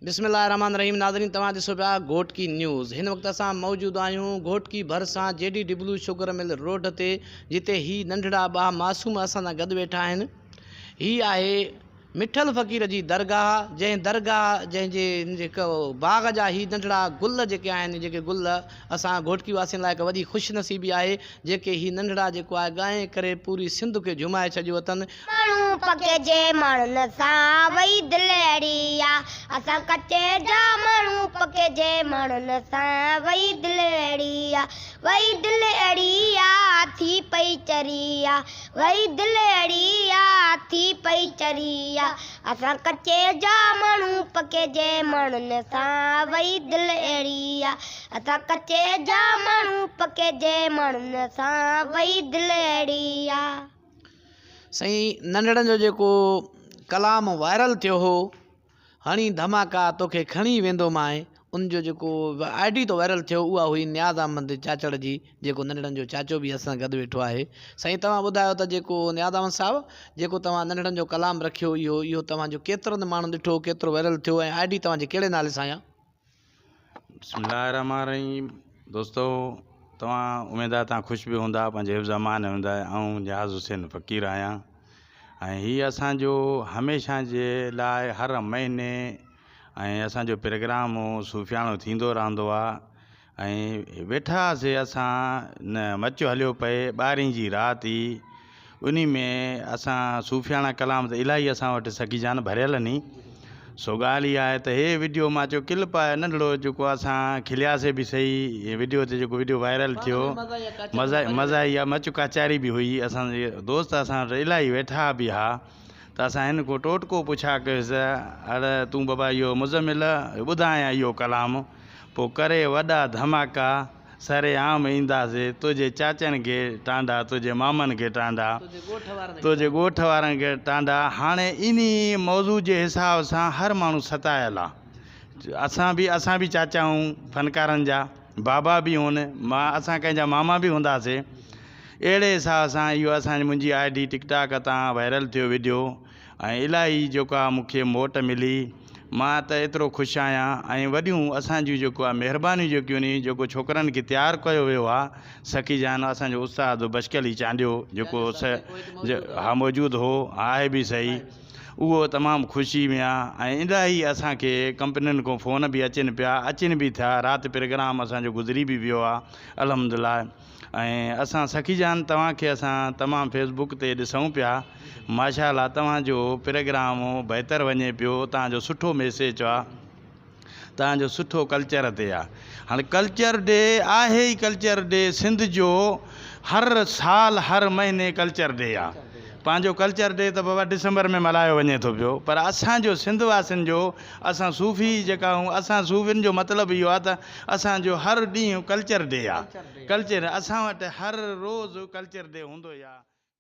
بسم الله الرحمٰن الرحيم ناظرين توهان ڏسو پيا گهوٽڪي نيوز هن وقت اسان موجود آهيون گهوٽڪي ڀرسان G D W sugar mill road تي جتي هي ننڍڙا ٻه معصوم اسان سان گڏ ويٺا آهن هي آهي مٺل فقير جي درگاهه جنهن درگاهه جنهن جي هڪ باغ جا هي ننڍڙا گل جيڪي آهن جيڪي گل اسان گهوٽڪي واسين لاء هڪ وڏي خوش نصيبي آهي جيڪي هي ننڍڙا جيڪو آهي ڳائي ڪري پوري سنڌ کي جهومائي ڇڏيو اٿن. ماڻهو پڪي جي ماڻهن سان وئي دل اهڙي آ اسان ڪچي جا ماڻهو پڪي جي ماڻهن سان وئي دل اهڙي آ وئي دل اهڙي آ ٿي پئي چري آ وئي دل اهڙي آ ٿي پئي چري آ اسان ڪچي جا ماڻهو پڪي جي ماڻهن سان وئي دل اهڙي آ اسان ڪچي جا ماڻهو پڪي جي ماڻهن سان وئي دل اهڙي آ. سائين ننڍڙن جو جيڪو ڪلام وائرل ٿيو هو هڻي ڌماڪا توکي کڻي ويندو مانء ان جو جيڪو I D تو وائرل ٿيو اها هئي نياز احمد چاچڙ جي جيڪو ننڍڙن جو چاچو به اسان سان گڏ ويٺو آهي سائين توهان ٻڌايو ته جيڪو نياز احمد صاحب جيڪو توهان ننڍڙن جو ڪلام رکيو اهو اهو توهان جو ڪيترن ماڻهن ڏٺو ڪيترو وائرل ٿيو ۽ I D توهان جي ڪهڙي نالي سان آهي بسم الله الرحمٰن الرحيم دوستو توهان اميد آهي توهان خوش به هوندا پنهنجي حفظ امان ۾ هوندا آئون نياز حسين فقير آهيان ۽ هي اسانجو هميشه جي لاء هر مهيني ۽ اسانجو پروگرام صوفياڻو ٿيندو رهندو آهي ۽ ويٺا هئاسي اسان نه مچ هليو پئي ٻارهين جي رات هئي انهي ۾ اسان صوفياڻا ڪلام ته الاهي اسان وٽ سخي جان ڀريل ني سو ڳالهه اها آهي ته هي وڊيو مان چيو ڪلپ آهي ننڍڙو جيڪو اسان کلياسي به سهي هي وڊيو تي جيڪو وڊيو وائرل ٿيو مزا مزا اها مچ ڪچاري به هئي اسان جي دوست اسان وٽ الاهي ويٺا به ها ته اسان هن کان ٽوٽڪو پڇا ڪيوس اڙ تون بابا اهو مزمل ٻڌايان اهو ڪلام پوء ڪري وڏا ڌماڪا سر عام اينداسي تنهنجي چاچن کي ٽانڊا تنهنجي مامن کي ٽانڊا تنهنجي ڳوٺ وارن کي ٽانڊا هاڻي انهي موضوع جي حساب سان هر ماڻهو ستايل آ اسان به اسان به چاچا آهيون فنڪارن جا بابا به هون مان اسان ڪنهن جا ماما به هونداسي اهڙي حساب سان اهو اسان جي منهنجي I D ٽڪ ٽاڪ تان وائرل ٿيو وڊيو ۽ الاهي جيڪا مون کي موٽ ملي مان ته ايترو خوش آهيان ۽ وڏيون اسان جون جيڪو آهي مهربانيون جيڪيون ني جيڪو ڇوڪرن کي تيار ڪيو ويو آهي سخي جان اسان جو استاد بشڪ علي چانڊيو جيڪو ها موجود هو آهي به سهي اهو تمام خوشي ۾ آهي ۽ الاهي اسان کي ڪمپنين کان فون به اچن پيا اچن به ٿيا رات پرگرام اسان جو گذري به ويو آهي الحمدلله ۽ اسان سخي جان توهان کي اسان تمام فيس بڪ تي ڏسون پيا ماشاء الله توهان جو پرگرام بهتر وڃي پيو توهان جو سٺو ميسيج آ توهان جو سٺو ڪلچر تي آ هاڻي ڪلچر ڊي آهي ئي ڪلچر ڊي سنڌ جو هر سال هر مهيني ڪلچر ڊي آ پنهنجو ڪلچر ڊي ته بابا ڊسمبر ۾ ملهايو وڃي ٿو پيو پر اسان جو سنڌ واسين جو اسان صوفي جيڪا آهيون اسان صوفين جو مطلب اهو آ ته اسان جو هر ڏينهن ڪلچر ڊي آ ڪلچر اسان وٽ هر روز ڪلچر ڊي هوندو ئي آ.